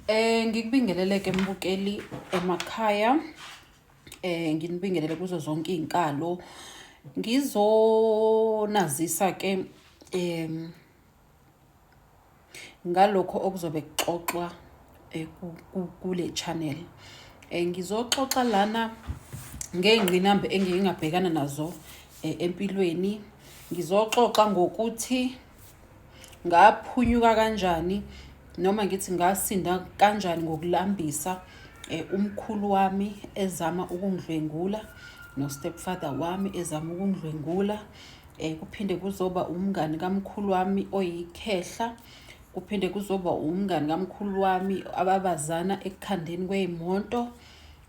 Ngikubingelele-ke mbukeli emakhaya. Nginibingelele kuzo zonke iy'nkalo. Ngizonazisa-ke ngalokho okuzobe kuxoxwa kule channel. Ngizoxoxa lana ngey'ngqinamba engike ngabhekana nazo empilweni. Ngizoxoxa ngokuthi ngaphunyuka kanjani noma ngithi ngasinda kanjani ngokulambisa umkhulu wami ezama ukungidlwengula no-stepfather wami ezama ukungidlwengula. Kuphinde kuzoba umngani kamkhulu wami oyikhehla, kuphinde kuzoba umngani kamkhulu wami ababazana ekukhandeni kwey'moto,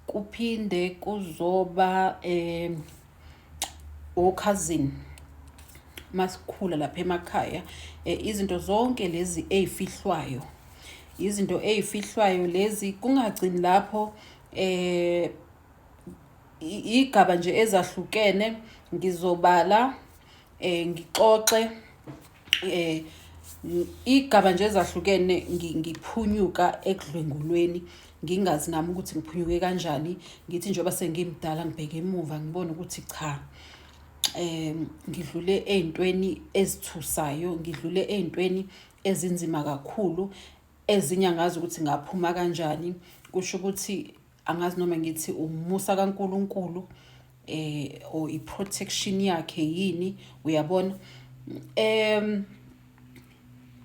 kuphinde kuzoba o-cousin masikhula lapha emakhaya. Izinto zonke lezi ey'fihlwayo, izinto ey'fihlwayo lezi kungagcini lapho. Igaba nje ezahlukene ngizobala, ngixoxe igaba nje ezahlukene ngiphunyuka ekudlwengulweni, ngingazi nami ukuthi ngiphunyuke kanjani. Ngithi njengoba sengimdala ngibheke emuva ngibone ukuthi cha, ngidlule ey'ntweni ezithusayo, ngidlule ey'ntweni ezinzima kakhulu, ezinye angazi ukuthi ngaphuma kanjani. Kusho ukuthi angazi noma ngithi umusa kaNkulunkulu or i-protection yakhe yini, uyabona.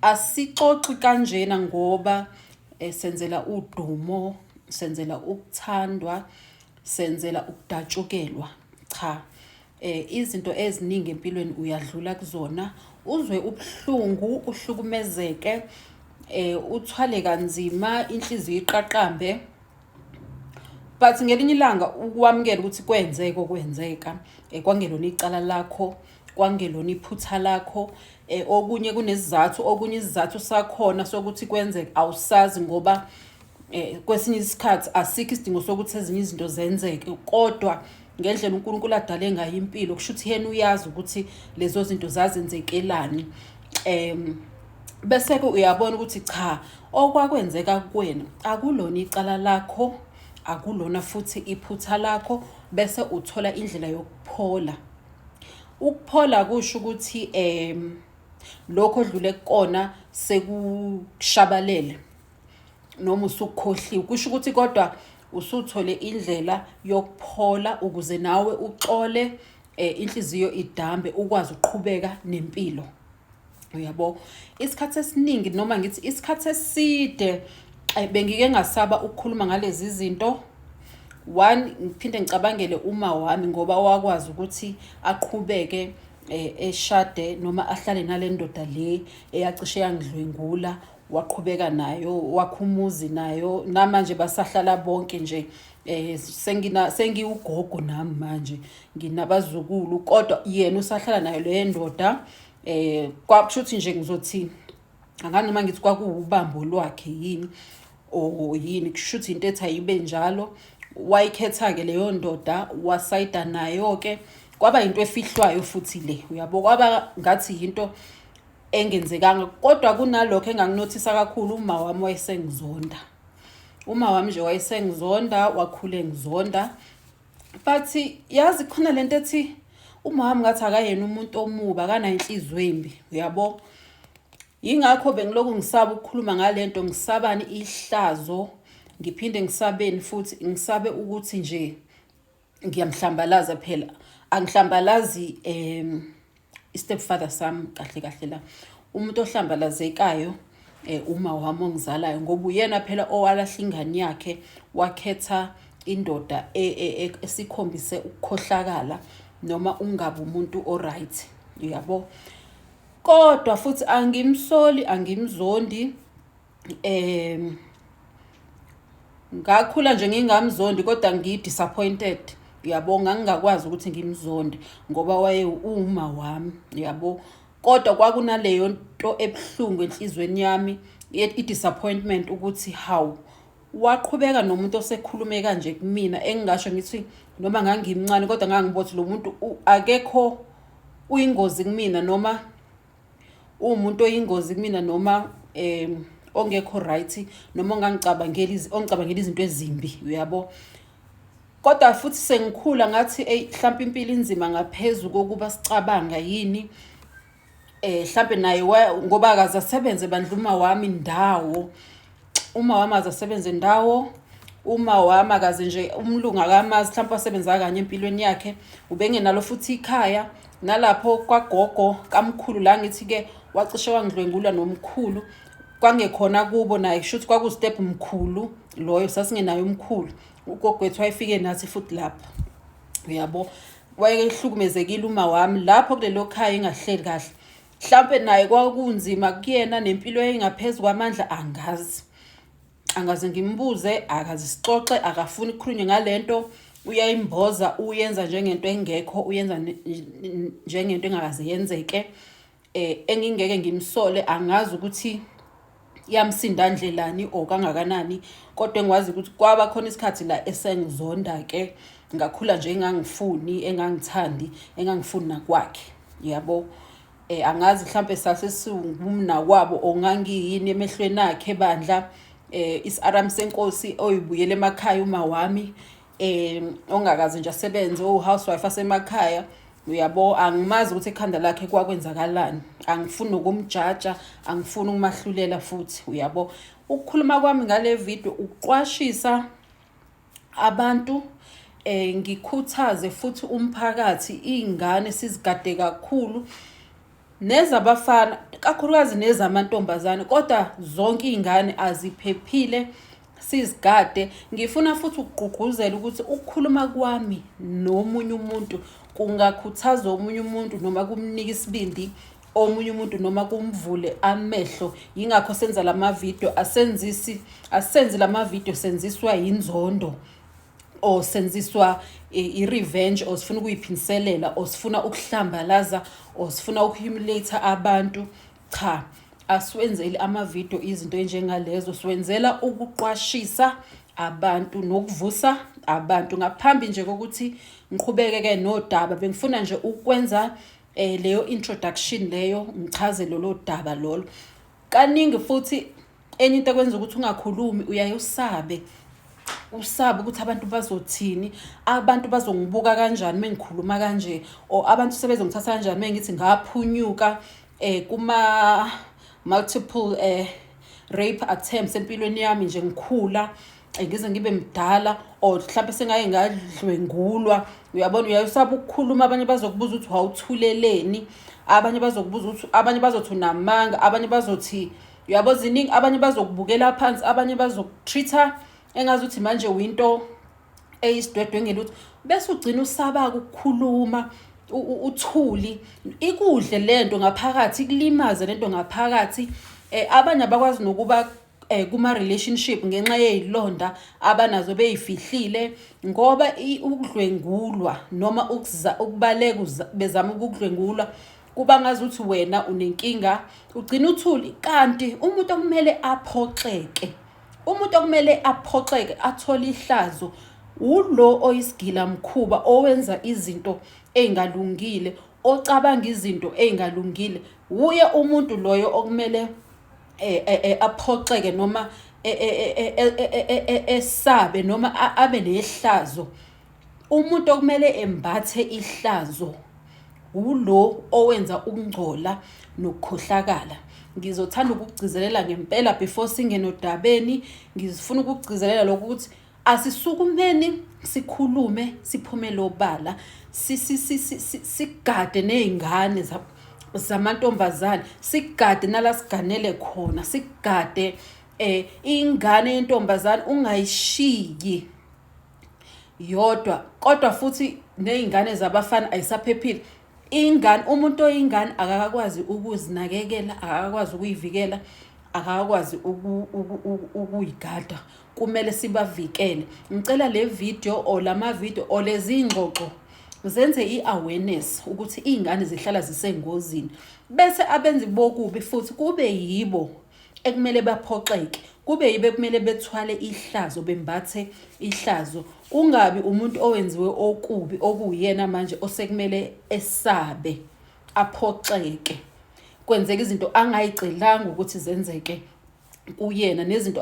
Asixoxi kanjena ngoba senzela udumo, senzela ukuthandwa, senzela ukudatshukelwa. Cha, izinto eziningi empilweni uyadlula kuzona, uzwe ubuhlungu, uhlukumezeke, uthwale kanzima, inhliziyo iqaqambe. But ngelinye ilanga ukwamukela ukuthi kwenzeka okwenzeka, kwangelona icala lakho, kwangelona iphutha lakho. Okunye kunesizathu, okunye isizathu sakhona sokuthi kwenzeke awusazi, ngoba kwesinye isikhathi asikho isidingo sokuthi ezinye izinto zenzeke, kodwa ngendlela uNkulunkulu adale ngayo impilo, kusho ukuthi yena uyazi ukuthi lezo zinto zazenzekelani. Bese-ke uyabona ukuthi cha, okwakwenzeka kuwena akulona icala lakho, akulona futhi iphutha lakho, bese uthola indlela yokuphola. Ukuphola kusho ukuthi lokho odlule kukona sekushabalele noma usukhohliwe, kusho ukuthi kodwa usuthole indlela yokuphola ukuze nawe uxole, inhliziyo idambe, ukwazi ukuqhubeka nempilo. Uyabo, isikhathi esiningi noma ngithi isikhathi eside bengike ngasaba ukukhuluma ngalezi zinto. One, ngiphinde ngicabangele uma wami, ngoba wakwazi ukuthi aqhubeke eshade noma ahlale nale ndoda le eyacishe yangidlwengula, waqhubeka nayo, wakha umuzi nayo, namanje basahlala bonke nje. Sengina sengiwugogo nami manje, nginabazukulu, kodwa yena usahlala nayo le ndoda. Kwakusho ukuthi nje ngizothi angazi noma ngithi kwakuwubambo lwakhe yini or yini, kusho ukuthi into ethi ayibe njalo. Wayikhetha-ke leyo ndoda, wasayida nayo-ke, kwaba yinto efihlwayo futhi le, uyabo, kwaba ngathi yinto engenzekanga. Kodwa kunalokho enganginothisa kakhulu, uma wami wayesengizonda, uma wami nje wayesengizonda, wakhula engizonda. But yazi khona lento ethi uma wami ngathi akayena umuntu omubi, akanayo inhliziyo embi, uyabo. Yingakho bengilokhu ngisaba ukukhuluma ngalento, ngisabani ihlazo, ngiphinde ngisabeni futhi, ngisabe ukuthi nje ngiyamhlambalaza. Phela angihlambalazi i-stepfather sami kahle kahle la. Umuntu ohlambalazekayo uma wami ongizalayo, ngoba uyena phela owalahla ingane yakhe, wakhetha indoda esikhombise ukukhohlakala noma ungabi umuntu o-right, uyabo. Kodwa futhi angimsoli, angimzondi. Ngakhula nje ngingamzondi, kodwa ngi-disappointed, uyabo. Ngangingakwazi ukuthi ngimzonde ngoba waye uma wami, uyabo, kodwa kwakunaleyo nto ebuhlungu enhlizweni yami, i-disappointment ukuthi hawu, waqhubeka nomuntu osekhulume kanje kumina, engingasho ngithi noma ngangimncane kodwa ngangibona ukuthi lo muntu akekho, uyingozi kumina, noma uwumuntu oyingozi kumina, noma ongekho right noma ongangicabangeli, ongicabangela izinto ezimbi, uyabo. Kodwa futhi sengikhula ngathi eyi mhlawumpe impilo inzima ngaphezu kokuba sicabanga yini. Mhlampe naye ngoba akaze asebenze bandla uma wami ndawo, uma wami akaze asebenze ndawo, uma wami akaze nje umlungu akamazi, mhlawumpe wasebenza kanye empilweni yakhe, ubengenalo futhi ikhaya. Nalapho kwagogo kamkhulu la ngithi-ke wacishe wangidlwengula nomkhulu, kwangekhona kubo naye, kusho ukuthi kwaku-step mkhulu loyo, sasingenaye umkhulu. Ugogo wethu wayefike nathi futhi lapho, uyabo. Wayehlukumezekile uma wami lapho kulelo khaya engahleli kahle. Mhlampe naye kwakunzima kuyena nempilo yayingaphezu kwamandla, angazi. Angaze ngimbuze, akaze sixoxe, akafuni kukhulunywe ngalento, uyayimboza, uyenza njengento engekho, uyenza njengento engakaze yenzeke. Engingeke ngimsole, angazi ukuthi yamsinda ndlelani or kangakanani, kodwa engikwazi ukuthi kwaba khona isikhathi la esengizonda ke, ngakhula nje engangifuni, engangithandi, engangifuni nakwakhe, yabo. Angazi mhlambe sase siwumnakwabo ongangiyini emehlweni akhe bandla. Isiaram senkosi oyibuyele emakhaya uma wami, ongakaze nje asebenze, owu-housewife asemakhaya, uyabo. Angimazi ukuthi ekhanda lakhe kwakwenzakalani, angifuni nokumjaja, angifuni ukumahlulela futhi, uyabo. Ukukhuluma kwami ngale video ukuqwashisa abantu, ngikhuthaze futhi umphakathi, iy'ngane sizigade kakhulu, nezabafana kakhulukazi nezamantombazane, kodwa zonke iy'ngane aziphephile, sizigade. Ngifuna futhi ukugqugquzela ukuthi ukukhuluma kwami nomunye umuntu kungakhuthaza omunye umuntu noma kumnika isibindi omunye umuntu noma kumvule amehlo. Yingakho senza lama video, asenzi lama video senziswa yinzondo or senziswa i-revenge or sifuna ukuyiphindiselela or sifuna ukuhlambalaza or sifuna ukuhumiliate abantu. Cha, asiwenzeli ama-video izinto enjengalezo, siwenzela ukuqwashisa abantu nokuvusa abantu. Ngaphambi nje kokuthi ngiqhubeke-ke nodaba, bengifuna nje ukwenza leyo introduction leyo, ngichaze lolo daba lolo. Kaningi futhi enye into ekwenza ukuthi ungakhulumi, uyaye usabe, usabe ukuthi abantu bazothini, abantu bazongibuka kanjani uma ngikhuluma kanje, or abantu sebezongithatha kanjani uma ngithi ngaphunyuka kuma multiple rape attempts empilweni yami nje ngikhula, ngize ngibe mdala, or mhlawumbe sengaye ngadlwengulwa, uyabona. Uyayusaba ukukhuluma, abanye bazokubuza ukuthi wawuthuleleni, abanye bazokubuza ukuthi, abanye bazothi unamanga, abanye bazothi, uyabo, ziningi, abanye bazokubukela phansi, abanye bazokutreat-a engazuthi manje uyinto eyisidwedwe engelutho, bese ugcina usaba ukukhuluma, uthuli, ikudle lento ngaphakathi, ikulimaze lento ngaphakathi. Abanye abakwazi nokuba kuma relationship ngenxa yezilonda abanazo beyifihlile, ngoba ukudlwengulwa noma ukubaleka bezama ukudlwengulwa kuba ngazuthi wena unenkinga, ugcina uthuli. Kanti umuntu okumele aphoxeke, umuntu okumele aphoxeke athole ihlazo ulo oyisigila mkhuba, owenza izinto ezingalungile, ocabanga izinto ezingalungile. Uye umuntu loyo okumele aphoxeke noma esabe noma abe nehlazo. Umuntu okumele embathe ihlazo ulo owenza ukungcola nokukhohlakala. Ngizothanda ukugcizelela ngempela before singene odabeni, ngifuna ukugcizelela lokhu ukuthi asisukumeni sikhulume, siphumele obala, sigade nezingane zamantombazane, sigade nala siganele khona, sigade ingane yentombazane ungayishiyi yodwa. Kodwa futhi nezingane zabafana ayisaphephile. Ingane, umuntu oyingane akakwazi ukuzinakekela, akakwazi ukuyivikela, akakwazi ukuyigada. Kumele sibavikele. Ngicela le video or lama video or lezi ngxoxo zenze i-awareness ukuthi iy'ngane zihlala zisengozini, bese abenzi bokubi futhi kube yibo ekumele baphoxeke, kube yibo ekumele bethwale ihlazo, bembathe ihlazo, kungabi umuntu owenziwe okubi okuwuyena manje osekumele esabe, aphoxeke, kwenzeka izinto angayicelanga ukuthi zenzeke Kuyena nezinto.